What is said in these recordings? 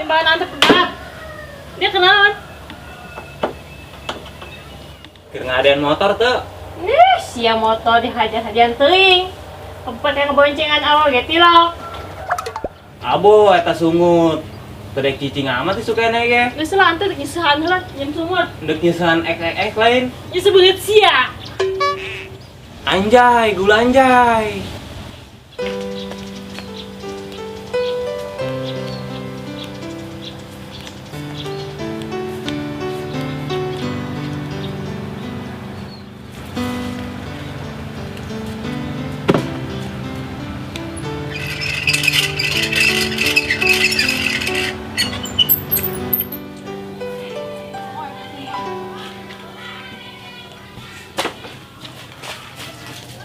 Timbangan antep pegat. Dia kenalan. Keur ngadean motor tuh. Ih, sia motor dihajar-hajar teuing. Tempat yang keboncengan awal ge tilok. Abo eta sungut. Teu dek cicing amat sih sukana ge. Geus lah ante nyusahan heula nyem sumur. Ndek nyusahan XXX lain. Nyusu beungeut sia. Anjay, gula anjay.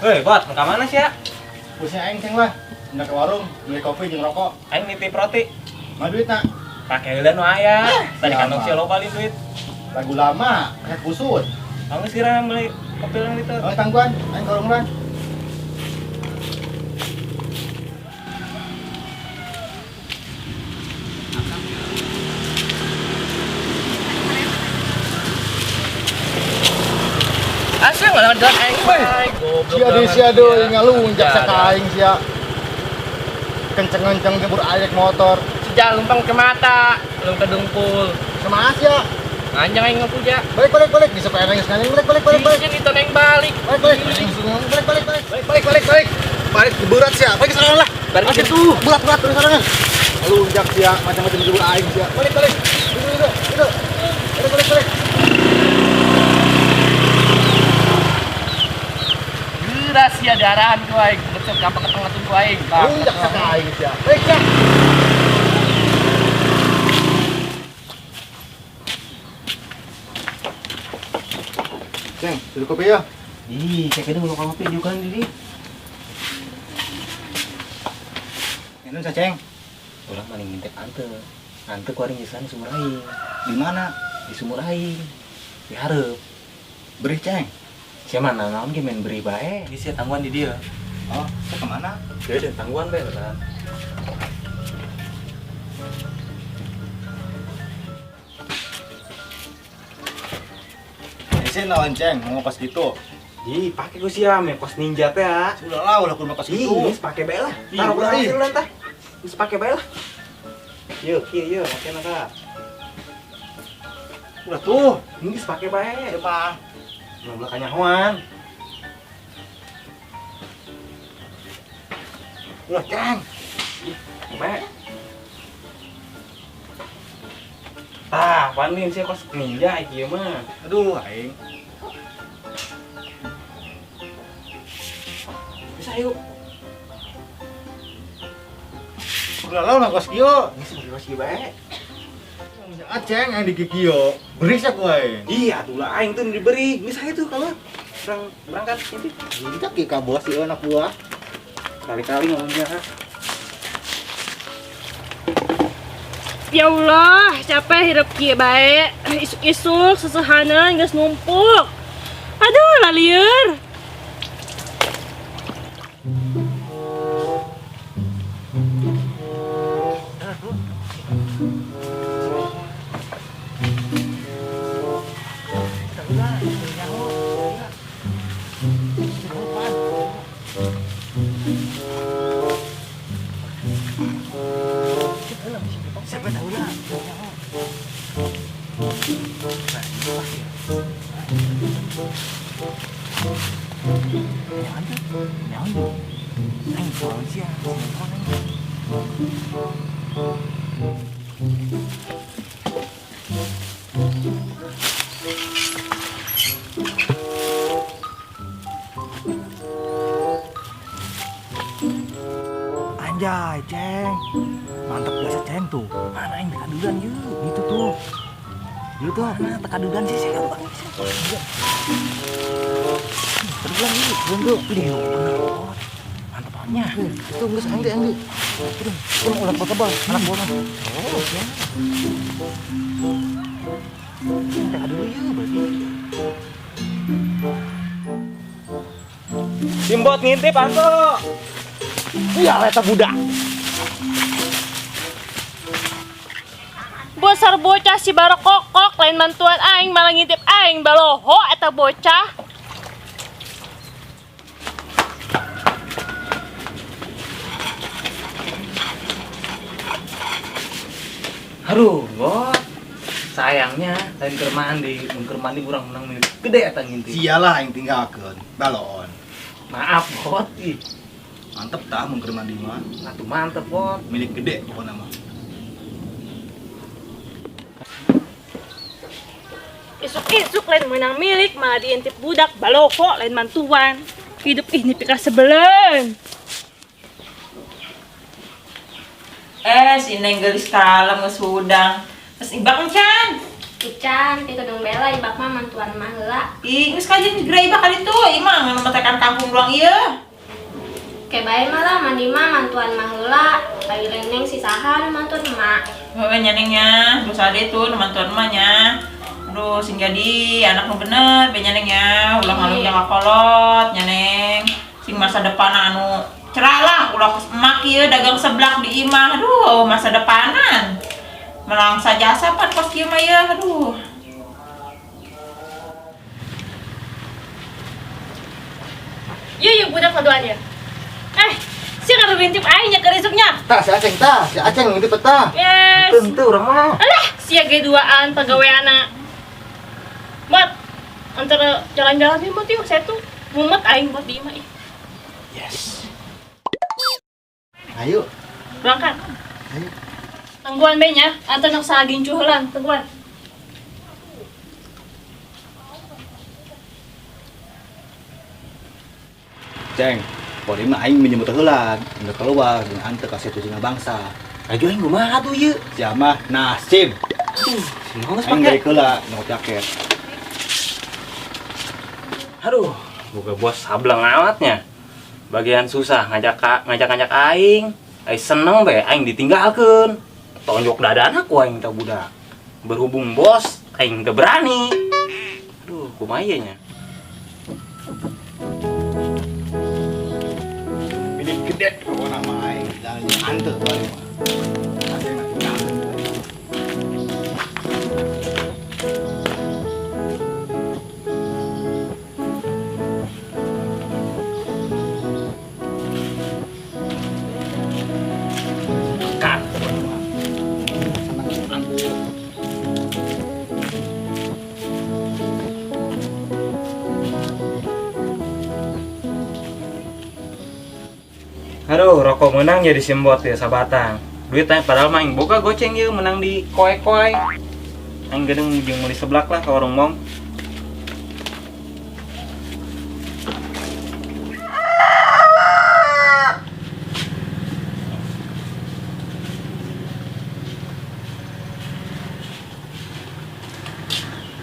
Hei, Bot, ke mana sih ya? Pusing aing ceng lah. Hendak ke warung, beli kopi jeung rokok. Aing nitip roti. Mah duit nak. Pake heula nu aya. Tadi Siapa? kantong sia loba li duit. Lagu lama, kayak kusut. Kamu sih beli kopi lang itu. Oh, tangguan, aing ke warung lan. Asa nggak jalan aing bae. Goblok. Sia di sia deui ngalunjak Ya, saka aing sia. Kenceng-kenceng jebur ayek motor. Sejak lumpang ke mata, belum ke dengkul. Sama sia. Anjang aing ngapuja. Balik balik balik di sepeda geus nganjang balik balik balik balik. Sieun itu neng balik. Balik balik balik balik balik balik balik balik balik. Balik berat sia. Balik ke sana lah. Balik Balik itu. Berat berat terus sana. Lunjak sia macam-macam jebur aing sia. Balik balik. Itu itu itu. Balik balik balik. Geura sia darahan ku aing, ngecep gampang ketengah ku aing. Lunjak saka aing sia. Balik sia. Ceng, sudah kopi ya? Ih, saya kira mau kopi juga diri. Minum ceng. Urang maning ngintip ante. Ante kuari nyusahan di sumur aing. Di mana? Di sumur aing. Di hareup. Beri ceng. Sia mana naon ge main beri bae. Di sia tangguhan di dia. Oh, saya kemana? Dia dan tangguhan bae kan. Ini naon ceng, mau kos gitu. Ih, pake ku sia me kos ninja teh ya. Sudah lah, ulah kudu kos Ih, gitu. geus pake bae lah. Ih, Taruh ulah, urang ih. hasil tah. Geus pake bae lah. Yuk, kieu yeuh, make na. Ulah tuh. Ini geus pake bae. Siapa? Nu belah kanyahoan. Ulah ceng. Ih, bae. Tah, panin sih kos ninja ieu mah. Aduh, aing. Bisa yuk. Ulah lah ulah kos kieu. Geus beli kos kieu bae. Aceng yang di kieu. Beri sia ku aing. Iya, atuh lah aing tuh diberi. Geus aya tuh kalau urang berangkat nanti. Kita ki ka bos ieu anak buah. Kali-kali ngomongnya. Ya Allah, capek hirup kieu bae. Isuk-isuk sesehanan geus numpuk. Aduh, lalieur. Siapa tahu lah. Anjay, ceng. Mantap biasa ceng tuh. Mana yang teka dudan yuk? Gitu tuh. Gitu tuh, mana teka dudan sih saya bang. Teka dudan yuk, belum tuh. Ini bener. Mantap bangetnya. Itu geus aing deh, aing deh. Itu mau ulah tebal, anak buah. Oh, ya. Teka dulu yuk berarti. Simbot ngintip anto. Iya, eta budak. Dasar bocah si barokokok lain mantuan aing malah ngintip aing baloho eta bocah. Aduh, bos. Sayangnya lain keur mandi, mun keur mandi urang menang milik gede eta ngintip. Sialah aing tinggalkeun, baloon. Maaf, bot. Ih, mantep tah mun keur mandi mah. Atuh mantep, bot. Milik gede pokona mah. Isuk-isuk lain menang milik malah diintip budak baloho lain mantuan. Hidup ini pikir sebelen. Si Neng gelis kalem geus hudang. Geus ibak encan. Ican, ti kedung bela ibak mah mantuan mah heula. Ih, geus kajian geura ibak kali tuh, imah metekan kampung doang ieu. Ke bae mah lah mandi mah mantuan mah heula. Bae Neng si saha nu mantuan emak. Heuh nya Neng nya, geus ade tuh nu mantuan emak nya. Aduh, sing jadi anak nu bener be nya Neng nya, ulah ngalunjak ka kolot nya Neng. Sing masa depan anu cerah lah, ulah emak ieu dagang seblak di imah. Aduh, masa depanan. Melangsa jasa pan kos kieu mah ieu, aduh. Ieu ieu budak kaduan ieu. Si kada ngintip aing nya keur isuknya. Tah si Aceng ngintip tah. Yes. Tentu urang mah. Alah, sia ge duaan pagaweana. Bot, antara jalan-jalan ieu mah yuk saya tuh mumet aing buat di imah ih. Yes. Ayo. Berangkat. Ayo. Tangguan be nya, atau nak sagin cuhulan, tangguan. Ceng, pokoknya mah aing minjem motor heula, udah keluar jeung ante ka situ jeung bangsa. Ayo aing kumaha tuh ieu? Sia mah nasib. Si geus Aing pake. balik heula nyokot jaket. Aduh, boga bos sableng amatnya. Bagian susah ngajak-ngajak aing. Aing seneng be aing ditinggalkeun. Tonjok dadana ku aing teh budak. Berhubung bos aing teu berani. Aduh, kumaha ieu nya? Ini gede pokona mah aing jalan ante balik mah. Aceng mah tinggalkeun. Aduh, rokok menang jadi simbot ya sabatang. Duit tanya padahal mah aing boga goceng ieu menang di koe-koe. Aing geuning jeung meuli seblak lah ka warung mong.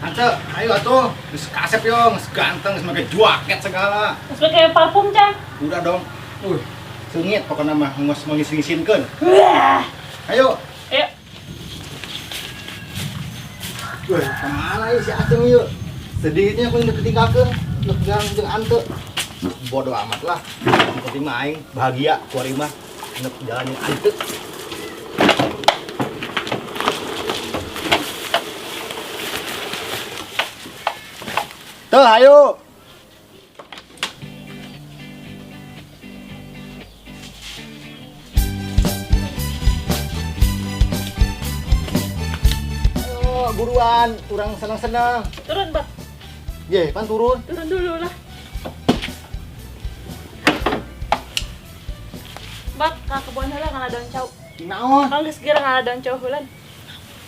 Ante, ayo atuh. Geus kasep yo, geus ganteng, geus make jaket segala. Geus make parfum can. Udah dong. Sengit pokoknya mah geus mengis-ngisinkeun. Ayo. Ayo. Wah, kemana ya si Aceng ieu? Sedihnya aku udah ketinggalkeun, legang jeung ante. Bodoh amat lah. Yang penting mah aing bahagia kuari mah nek jalan jeung ante. Tuh, ayo. Ayo, buruan, kurang senang-senang. Turun, Bang. Ye, pan turun. Turun dulu lah. Bak, ka kebon heula ngaladon cau. Naon? Kang geus geura ngaladon cau heulan.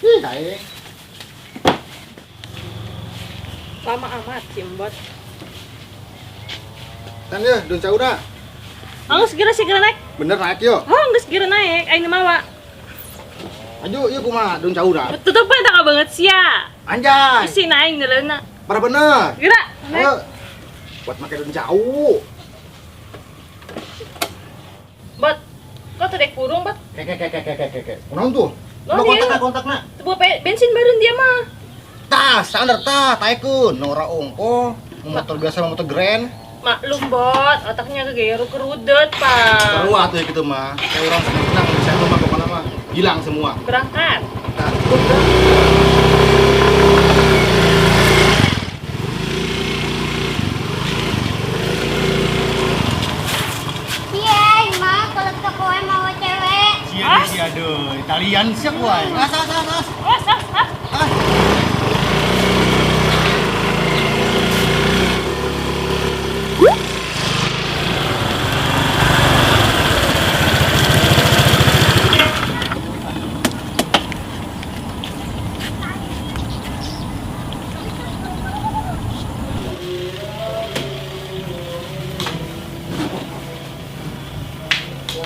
Ih, aing. Lama amat sih, Mbot. Tan ye, don cau dah. Geus geura sih geura naik. Bener naik yo. Oh, geus geura naik, aing mawa. Aju, ieu kumaha don cau dah. Tutup bae tak banget sia. Anjay. Isi naik neuleuna. Parah bener. Geura, naik. Ayo. Buat make don cau. Bot, kok tadi kurung, Bot? Kek kek kek kek kek kek. Kunaon tuh? Loh, Kontak kontakna. Buat bensin baru dia mah. Tah, standar tah, taekun, nora ongko, motor biasa motor grand. Maklum, Bot, otaknya kegeru kerudet, Pak. Seru atuh gitu mah. Kayak orang senang-senang, saya mah pokoknya mah hilang semua. Berangkat. Tah, udah. Belian siap wae. As as as as. As as as. As.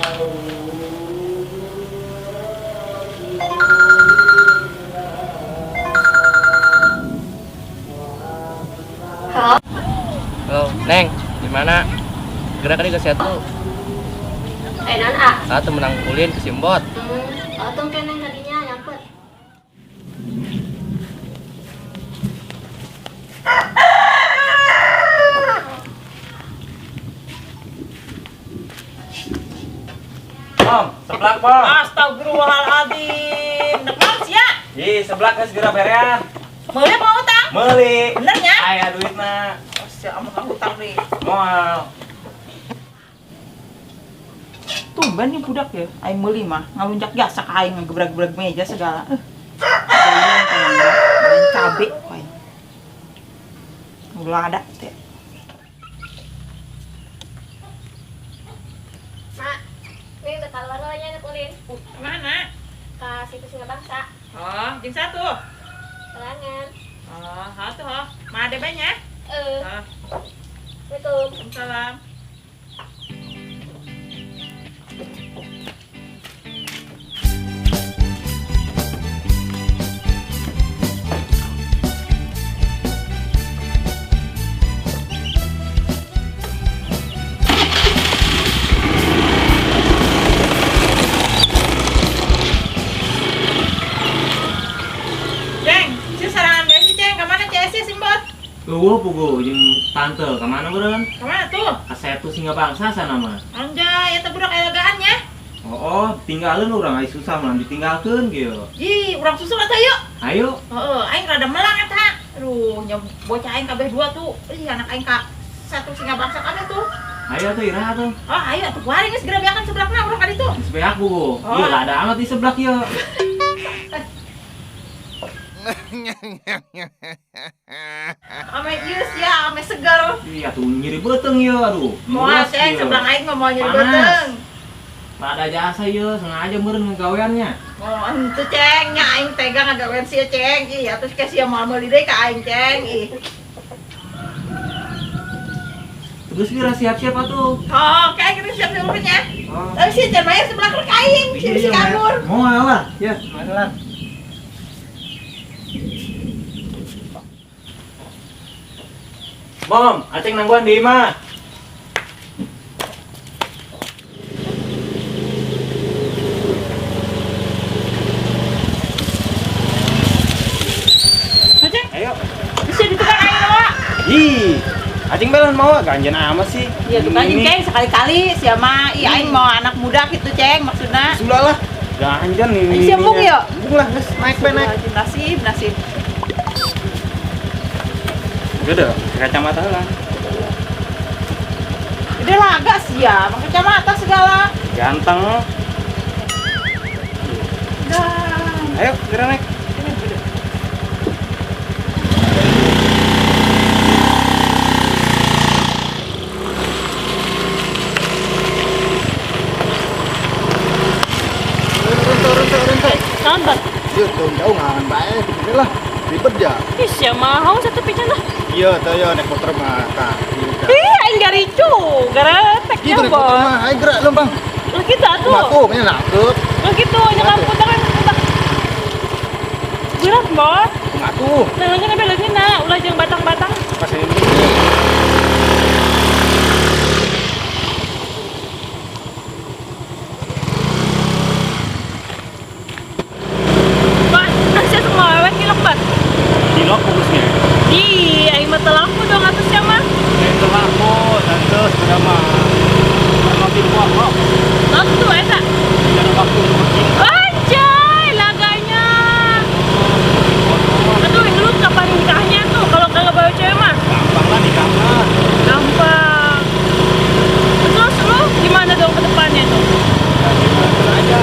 Halo. Halo, Neng, gimana? Gerak ke situ. Eh, non ah. Satu menang ulin ke Simbot. Oh, tong keneng tadinya nyangkut. Pom, seblak pom. Astagfirullahaladzim. Nek naon sia? Ih, seblak geus geura berean. Meuli apa utang? Meuli. Bener nya? Aya duitna. Oh, sia amun utang deui. Moal. Tumben nih budak ya, aing meuli mah ngalunjak jasa ka aing ngegebrak-gebrek meja segala. Main cabe aing. Ulah ada teh. Mak, ini udah keluar nya anak ulin. Kemana? Ke situ Singabangsa. Oh, jeung satu. Serangan. Oh, satu oh. Ma ada banyak? Eh. Oh. Assalamualaikum. Salam. Eueuh pugu jeung tante ka mana beureun? Ka mana tuh? Ka Setu Singabangsa sana mah. Anjay, eta budak elegaan nya. Oh, tinggalin urang ai susah mah ditinggalkeun kieu. Ih, urang susul atuh yuk. Ayo. Heeh, aing rada melang eta. Aduh, nya bocah aing kabeh dua tuh. Ih, anak aing ka Setu Singabangsa kabeh tuh. Ayo atuh iraha tuh. Oh, ayo atuh kuari geus geura beakan sebelahna urang ka ditu. Geus beak pugu. Oh. Ieu lada amat di sebelah ieu. Ame ieu sia, ame seger. Iya tuh nyeri beuteung ieu aduh. Moal ceng sebelah aing mah moal nyeri beuteung. Pada jasa ieu sengaja meureun ngagaweannya. Oh, henteu ceng, nya aing tega ngagawean sia ceng. Ih, atuh ke sia moal meuli deui ka aing ceng. Ih. Terus kira siap-siap atuh. Oh, kayak gitu siap-siap nya. Oh. Tapi sia can bayar sebelah ka aing, sia bisi kabur. Moal lah, ya, moal lah. Mom, aceng nangguan di imah. Aceng, ayo. Bisa ditukar aing bawa. Ih, aceng belan mau ganjen amat sih. Iya, tukar ceng sekali-kali sia mah. Ih, aing mau anak muda gitu ceng maksudna. Sudah lah. Ganjen ini. Sia embung ya? Embung lah, geus naik bae naik. Nasib, nasib. Gede, kacamata lah. Gede lah agak sih ya, pakai kacamata segala. Ganteng. Dah. Ayo, gerak naik. Turun, turun. Lambat. Yuk, jauh ngan bae, lah. Ribet ya. Ih, sia mah satu pican lah. Iya, teh ya naik motor mah tah. Ih, aing garicu, garetek nya, bos. Mah, aing gerak lempang. Lah kitu atuh. Matu, nya nakeup. Lah kitu, nya kampung teh putak. Berat, bos. Matu. Nah, leungeun be leungeunna, ulah jeung batang-batang. Pas ini. Bos, sia semua awet kilok, Bos. Kilok fokusnya. Ih, aing mah teu laku dong atuh sia mah. Teu laku, tante sudah mah. Makin kuat. Waktu eta. Waktu. Anjay, laganya. Aduh, lu kapan nikahnya tuh kalau kagak bawa cewek mah? Gampang lah nikah mah. Gampang. Terus lu gimana dong ke depannya tuh? Ya, gimana aja.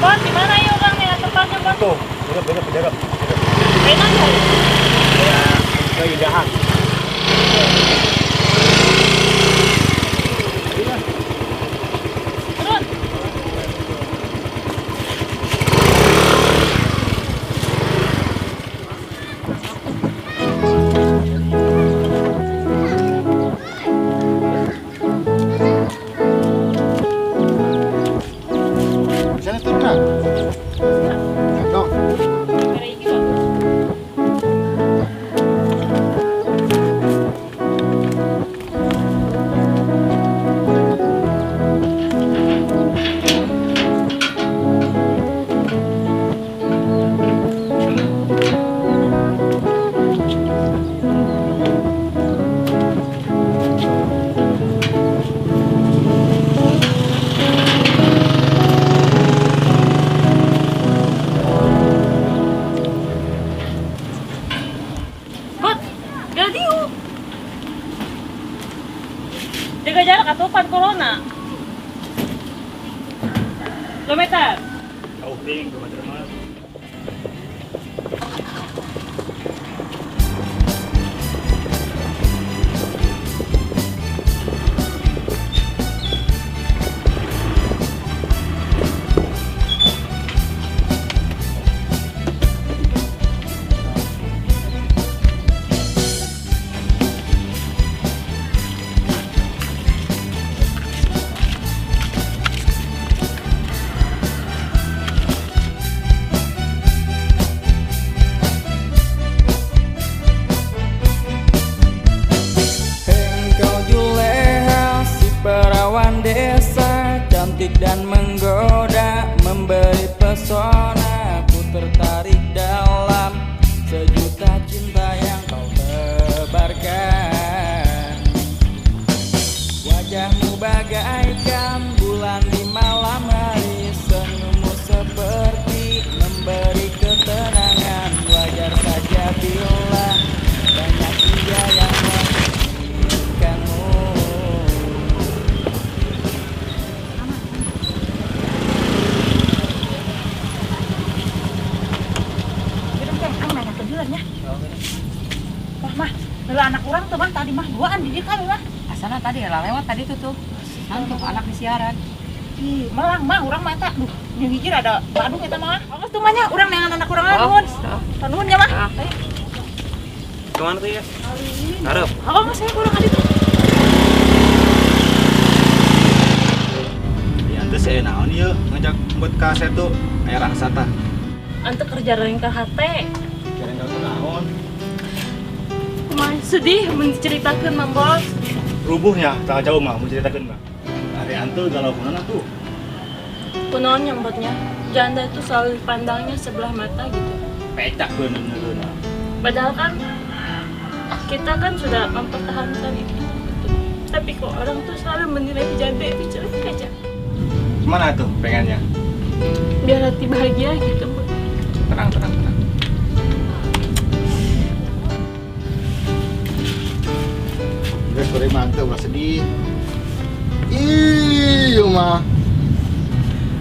Bot, di mana ya orang nih tempatnya, Bot? Tuh, beda beda beda. Enak ya? Keindahan. Turun. Di sana tuh, Kak. Dong. Kamera iki bagus. Bot, gak diu. Jaga jarak atau pan corona. 2 meter. Jauh ting, 2 meter mah. Engkau Juleha, si perawan desa, cantik dan menggoda, memberi pesona. Ku tertarik dalam sejuta cinta yang kau tebarkan. Wajahmu bagaikan bulan di malam hari, senyummu seperti memberi ketenangan. Wajar saja bila banyak dia yang menginginkanmu. Minum Kang, ang nanya ke duluan ya. Wah, mah, heula anak urang tuh mah tadi mah duaan di dieu kan lah. Asana tadi lah lewat tadi tuh tuh. Nangkep anak di siaran. Ih, melang mah urang mah eta. Duh, nu hiji rada Badung eta mah. Awas tuh mah nya urang neangan anak urang nuhun. Nuhun ya mah. Ayo. Kemana tuh ya? Harap. Oh, mas saya kurang adi tuh. Ya ente sih naon ieu ngajak buat ka setu aya rasa tah. Ante kerja rengka hate. Kirain kau tuh naon. Kumaha sedih menceritakan Mang Bos. Rubuhnya tak jauh mah mau ceritakeun mah. Ari ante galau kunaon atuh. Kunaon yang buatnya? Janda itu selalu dipandangnya sebelah mata gitu. Pecak bener-bener. Padahal kan kita kan sudah mempertahankan itu, gitu. Tapi kok orang tuh selalu menilai janda itu jelek aja. Gimana tuh pengennya? Biar hati bahagia gitu, Bu. Tenang, tenang, tenang. Guys, sore mantap, ulah sedih. Ih, mah.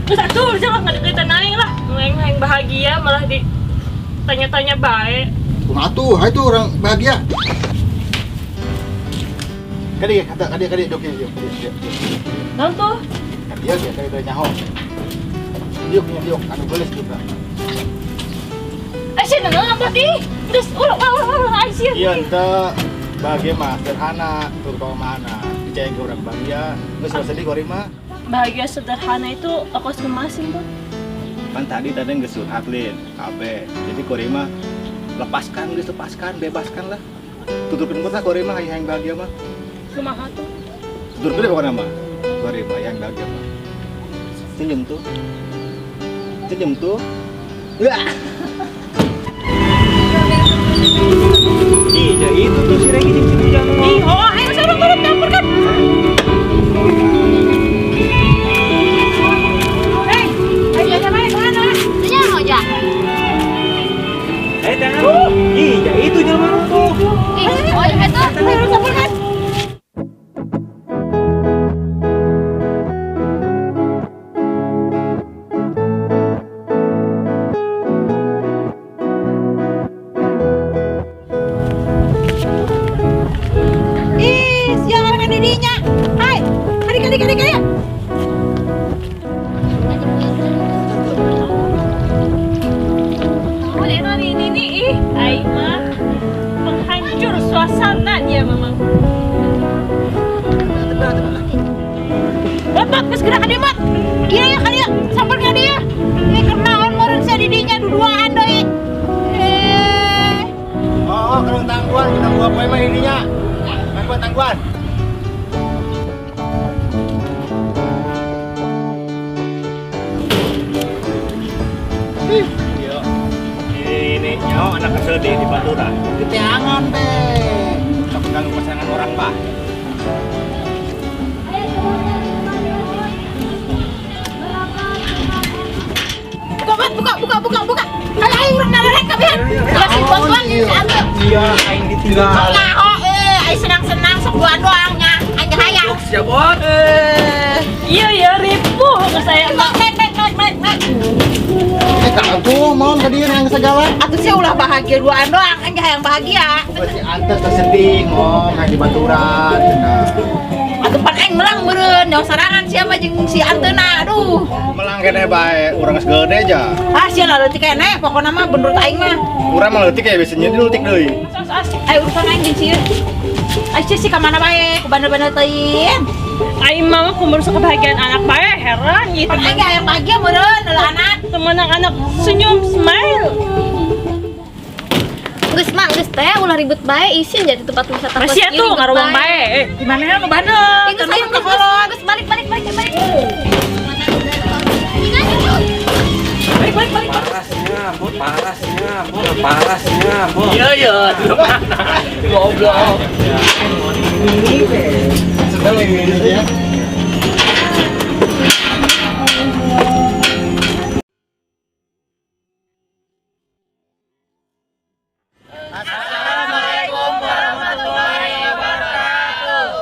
Terus atuh jangan nggak deketan aing lah. Aing aing bahagia malah ditanya-tanya baik. Kumaha tuh, hai tuh orang bahagia. Kadi, kata kadi kadi dok ya, yuk, yuk, yuk. Naon tuh? Kadi ya, kadi kadi nyaho. Diuk nya diuk, anu gelis juga. Aisyah nang apa ih? Geus ulah ulah ulah Aisyah. Iya, ente bahagia mah sederhana, terutama mana. Percaya ke orang bahagia, geus ulah sedih kuari mah. Bahagia sederhana itu aku kemasin tuh. Kan tadi tadi geus curhat lin, kabeh. Jadi kuari mah lepaskan, geus lepaskan, bebaskan lah. Tutupin lah kuari mah hayang bahagia mah. Kumaha tuh? Tuturkeun pokona mah. Kuari mah hayang bahagia mah. Senyum tuh. Senyum tuh. Wah. Ih, jadi itu tuh si Regi jeung si Ujang. Ih, oh, ayo sarung turun campur kan. Hei, ayo aja main kemana? Nya mau ja. Eh, jangan. Ih, ya itu jelema tuh. Ih, oh eta. Ayo campur kan. Iya, Mama. Bapak, geus geura ka dieu, Mat. Iya ya ka dieu, samper ka dieu. Ini kenaon meureun sia di dinya duduaan deui. Eh. Oh, kalau tangguhan kita gua poe mah ininya. Tangguhan, tangguhan. Iya. Ini nyawa anak kesel di Pantura. Diteangan teh. Sok ganggu pasangan orang, Pak. Buka, buka, buka, buka, buka. Kalau aing urang nalerek kabehan. Ulah sing bantuan si Ante. Iya, aing ditinggal. Ngaho eh aing senang-senang sok duaan doang nya. Aing hayang. Siap, Bot. Iya ya, ripuh ke saya. Naik, naik, naik, naik, naik. Eh, tuh mau ka dieu yang segala. Atuh sia ulah bahagia duaan doang, aing hayang bahagia. Si Ante tersedih ngom kayak di Baturan cenah. Atuh pan aing melang meureun, nyawa sarangan sia mah jeung si Antena, aduh. Melang keneh bae, urang geus gede aja. Ah sia lah leutik keneh, pokona mah menurut aing mah. Urang mah leutik ya biasanya leutik deui. Ayo urusan aing jeung sieun. Aing sih ka mana bae, ku bandel-bandel teuing. Aing mama ku merusak kebahagiaan anak bae, heran gitu. Pan aing hayang bahagia meureun eueuh anak. Temen anak senyum, smile. Geus mah geus teh ulah ribut bae isin jadi tempat wisata. Masih tuh ngaruang bae. Di mana nu bandel? Geus ayo geus geus balik balik balik balik. Balik balik balik. Parasnya, Bu, parasnya, Bu, parasnya, Bu. Iya, iya, mana? Goblok. Sedang ini ya. Assalamualaikum warahmatullahi wabarakatuh.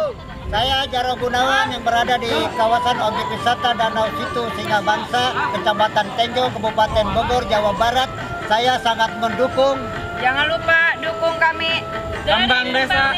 Saya Jaro Gunawan yang berada di kawasan objek wisata Danau Situ Singabangsa, Kecamatan Tenjo, Kabupaten Bogor, Jawa Barat. Saya sangat mendukung. Jangan lupa dukung kami. Kembang Desa.